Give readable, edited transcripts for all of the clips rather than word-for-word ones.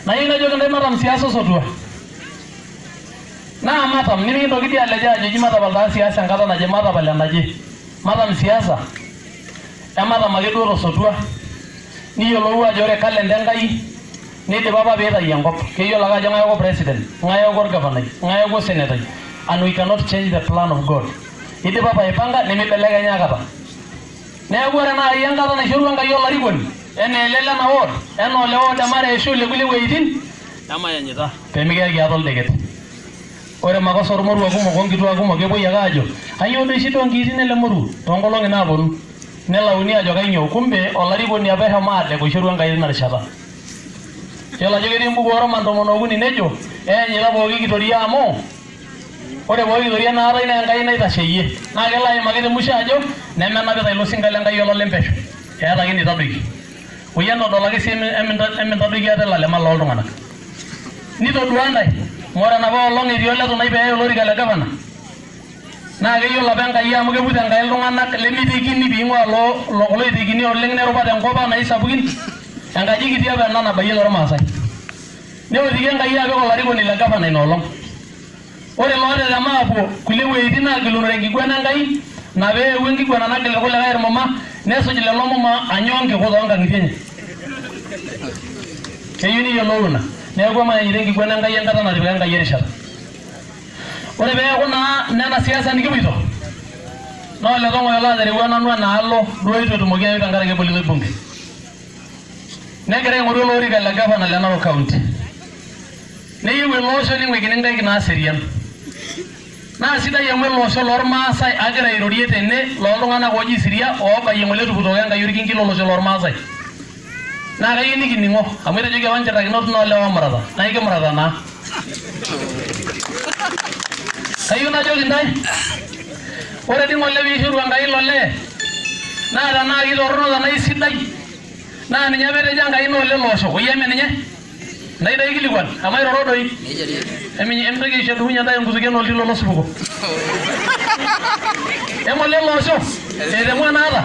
Nayieu najoki intae matam siasa osotua. Naa matam nimikintoki dii alej aajo eji matapal taa siasa enkata naje matapal enaje. Matam siasa ematam ake duo tosotua niyiolou ajo ore kalenda Enkai neidipa apa pee eitayu enkop. Keyiolo ake ajo ng'ae eeku president, ng'ae eeku orgavanai, ng'ae eeku osenetai and we cannot change the plan of God. Eidipa apa aipanga nemeibelekenya aikata. Neeku ore naaji enkata naishorua Enkai olarikoni enaa ele lena ward, enaa ole ward e Mara ashu ole kulie wueitin, emayanyita pee mikiyaki ate oldeket. Ore makosa oolmoruak kumok o nkituak kumok kepuoi ake aajo, Kainyoo doi shida oo nkiitin ele moruo too nkolong'i naaponu? Nelauni aajo kainyoo, kumbe olarikoni apa eshomo aadek oishorua Enkai teina rishata. Iyiolo ajo ketii embuku oo Roman 13 nejo, Eenyita pooki kitoria amu ore pooki kitoria naatae naa Enkai naitasheyie. Naa kelo aimaki te musho ajo nemenapita ilo sinka le Nkai olalem pesho, eeta ake enitadoiki. Oyie entodol ake sii emintadoiki ate ilalema loo ltung'anak. Nitodua ntae, amu ore enapa olong etii oletu nai peeyai olorika le gavana naa keyiolo apa Enkai amu keput Enkai iltung'anak lemeitekini piing'ua loo kulo oitekini oleng nerupa tenkop anaa isapukin. Enkaji kiti apa ena nabayie tormaasai. Neotiki Enkai apik olarikoni le gavana ina olong. Ore lootetema aapuo kulie wueitin aagilunore enkiguana Enkai, ina pee eewuo enkiguana nagil irkulikae irmuma, nesuj lelo muma anya onkiku too nkang'itie enye. Keyieu niyiolou ina. Neeku emaanyita enkiguana Enkai enkata natipika Enkai erishata. Ore peeku naa nena siasa nikipuoito, naa ole Tong'oyo laaterewua nanu enaalo duo eitu etumoki ayeu tenkaraki ebolitoi bunge. Negira aing'oru ele orika le gavana le Narok County. Neyieu ele osho ning'uikini nkaik naaserian. Naa sidai amu ele osho lormaasai agira airorie tene looltung'anak ooji Isiria oobayie ng'ole etupurroko Enkai orkingi lolosho lormaasai. Naa kayieu nikining'o amu etejoki apa nchurrakinot naa olewa oomurata naa ekimurata naa. Kayieu najoki intae ore dii ng'ole piishoru Enkai ilo lee naa tenaa kitorrono tenaa isidai naa ninye apa etejo Enkai naa olelo osho oyie eme ninye? Ntai doi aikilikuan, amu airoro doi. Emintoki aisho edukunye ntae nkutukie anaa oltilo losupuko. Eng'ole ele osho, eeta emua naata.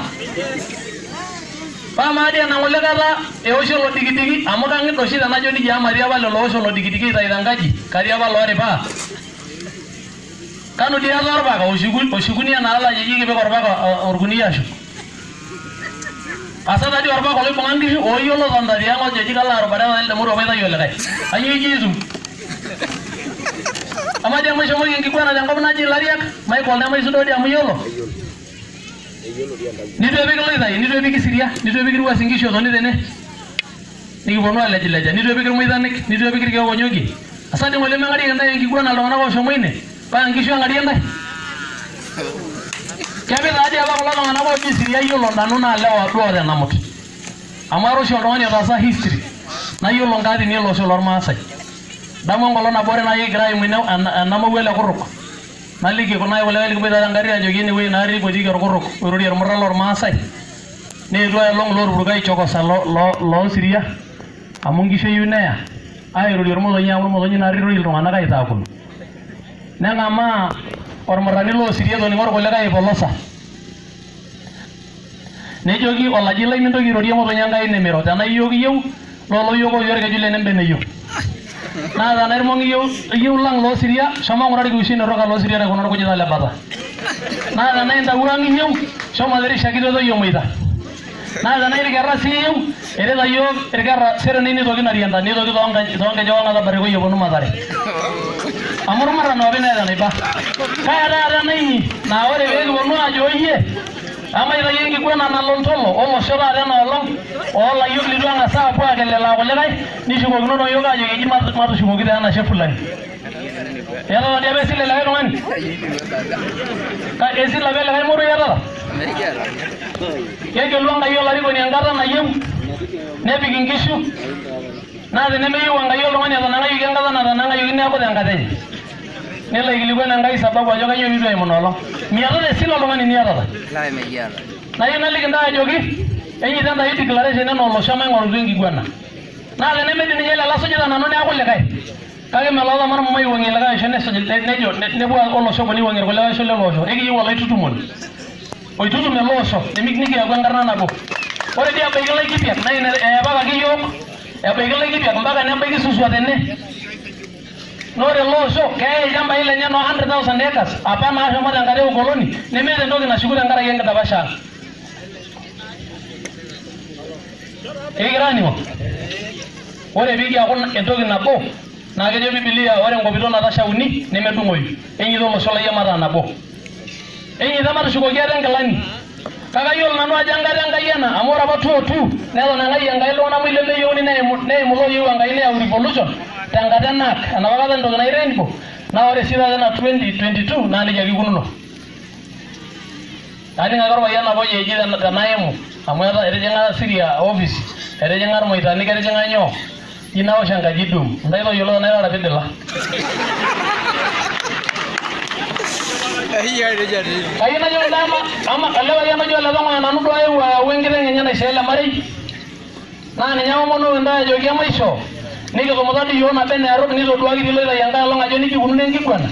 Paa amaa dii ena ng'ole kata eosho olodikidiki amu kang'ida oshi tenajo nejia amu matii apa lelo oosh olodikidiki aitayu tenkaji, katii apa looripaa. Kanu dii etaa orpaka oshukuni enaalo aji eji kipik orpaka orkuniyia ashuk. Asa taadii orpaka oloibung'a nkishu ooyiolo otonita tiang ojo eji kalo arubare taata elde moruo maitayu olikae. Kainyoo ijo itum? Amaa dii amu eshomoki enkiguana tenkop naji Ilariak, Michael nemaisudoo dii amu iyiolo? Neitu epiki iloitai, neitu epiki Isiria, neitu epiki Uasin Gishu etoni tene nikiponu alejileja, neitu epiki Irmoitanik, neitu epiki Irkeek Onyokie. Asa dii ng'ole meng'arieki intae enkiguana iltung'anak ooshomo ine paa nkishu eng'arie intae? Kepik taa dii apa kulo tung'anak ooji Isiria iyiolo nanu naa lewa duo oota enamut. Amu ara oshi oltung'ani otaasa history nayiolo nkaatini ele osho lormaasai. Adamu enkolong nabo ore naaji kigira aimu ena mowuo ele kurruk naliki kuna kulikae likiboitare tengarri ajoki ene wueji naarri ipotieki orkurruk oirorie ormurran lormaasai neetuo aelong iloorpurko aichokosa loosiria amu nkishu eyieu neya airorie ormotonyi amu ormotonyi naarri irorie iltung'anak aitaakuno neng'amaa ormurrani loosiria etoning'o irkulikae aipolosa. Nejoki olaji lai mintoki airorie emotonyi Enkai nemiro, tenaa iyiook iyieu, loolo iyiook ootii orkeju lene embeneyio. Naa tenaa irmong'i iyieu, iyieu lang loo siria, shomo ng'ura irkiushin irruka loo siria tekuna orkujita le bata. Naa tenaa intawuo ang iyieu, shomo tirishaki totoyio emoita. Naa tenaa irkerra sii iyieu, irita iyiook irkerra serenei neitoki narienta neitoki too nkejek ong'ata barikoi eponu matare. Amu irmurran oopi neeta enaiba. Kaa taata ena inyi naa ore pee kiponu aajo oyie emaitayu enkiguana nalo ntolo olosho taata ena olong oo layiok leitu eng'as aapuo aakelelaa kulikae nishukokinono iyiook aajoki eji matushukoki taa enashe fulani. Iyatata dii apa esile likae tung'ani? Esile apa likae moruo iyatata? Kegelu Enkai olarikoni enkata nayieu nepik inkishu naa tenemeyieu Enkai oltung'ani otanang'ayioki enkata natanang'ayioki neeku tenkata enye. Nelo aikilikuan Enkai sababu ajo kainyoo piitu eimu ina olong. Miatata esile oltung'ani niatata. Nayieu naliki intae ajoki enyita intae declaration enaa olosho maing'orutu enkiguana. Naa tenemeidim ninye ele lasujita nanu neeku likae. Kake mme lootama ormumai oiwuang'ie likae osho nesuj nejo nepuo olosho obo neiwuang'ie irkulikae oshon lele osho. Ekiyieu olaitutumoni oitutum ele osho nikiaku enkarna nabo. Ore dii ebaiki Laikipiak naa ina eyapakaki iyiook ebaiki Laikipiak mpaka nebaiki Suswa. Suswa tene. Naa ore ele osho keyai ilchambai lenye noo 100,000 acres apa naashomo tenkata e ukoloni nemeeta entoki nashuku tenkaraki enkidapasha ang. Ekigira aaning'o? Ore pee kiaku entoki nabo naa kejo Bibilia ore nkopito natasha uni nemedung'oyu. Enyito olosho lai emataa nabo. Enyita matushukoki ate nkilani. Kake ayiolo nanu ajo enkata Enkai ena amu ore apa 202 netonang'ayie Enkai iltung'anak muj lemeyieuni neimu neimu looyieu Enkai neyau revolution tenkata e nark enapa kata entoki naji rainbow naa ore sii taata ena 2022 naa nejia ake ikununo. Aning ake orpayian apa oji eji tenaimu amu etijing'a Siria office etijing'a irmoitani ketijing'a nyoo ji naosh enkaji dum intae toyiolo tenairara pidila. Kayieu najoki intae ama ama ele payian oji ole Tong'oyo nanu duo aewuo ayau enkiteng enye naishoo ele marei naa ninye aomonoki intae ajoki emaishoo nikitumuta dii iyiook nabo enaa eruk nitoduaki loitai enkae olong ajo nijia ikununo enkiguana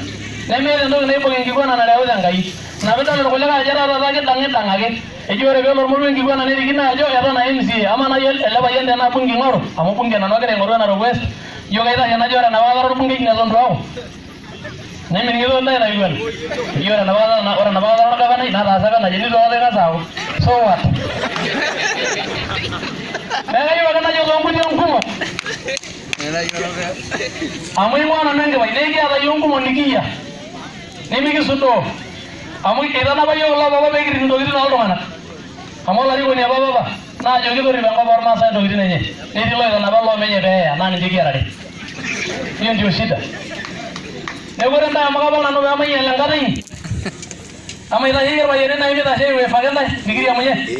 nemeeta entoki naibok enkiguana nareuta Enkai. Ina piidol irkulikae ajo etaa taata kidang'idang ake eji ore peelo ormoruo enkiguana nerikino ajo eton aa MCA. Amaa naaji ele payian tenaa bunge ing'oru amu bunge nanu agira aing'oru e Narok West ijo kaitashe najo ore enapa kata ara orbungei neton itu aaku nemining'ito intae ina kiguana eji ore enapa kata ore enapa kata ara orgavanai nataasa apa enaje nitu aikata ing'as aaku so what? Neeku kayieu ake najo toonkuti kumok amu aing'ua nanu enkipai naa ekiata iyiook nkumok nikiyia Nimikisudoo amu eitanapa iyiook kulo papa pee kirrip intokitin ooltung'anak amu olarikoni apa papa naajoki torripo enkop oormaasai intokitin enye netii loitanapa loomenye pee eya naa ninche kiarare. Hiyo ndio shida. Neeku ore ntae amu kapal nanu pee mainyial enkata inyi amu eitasheyie irpayiani nai mitashei aiwefaki ntae mikiriamunye.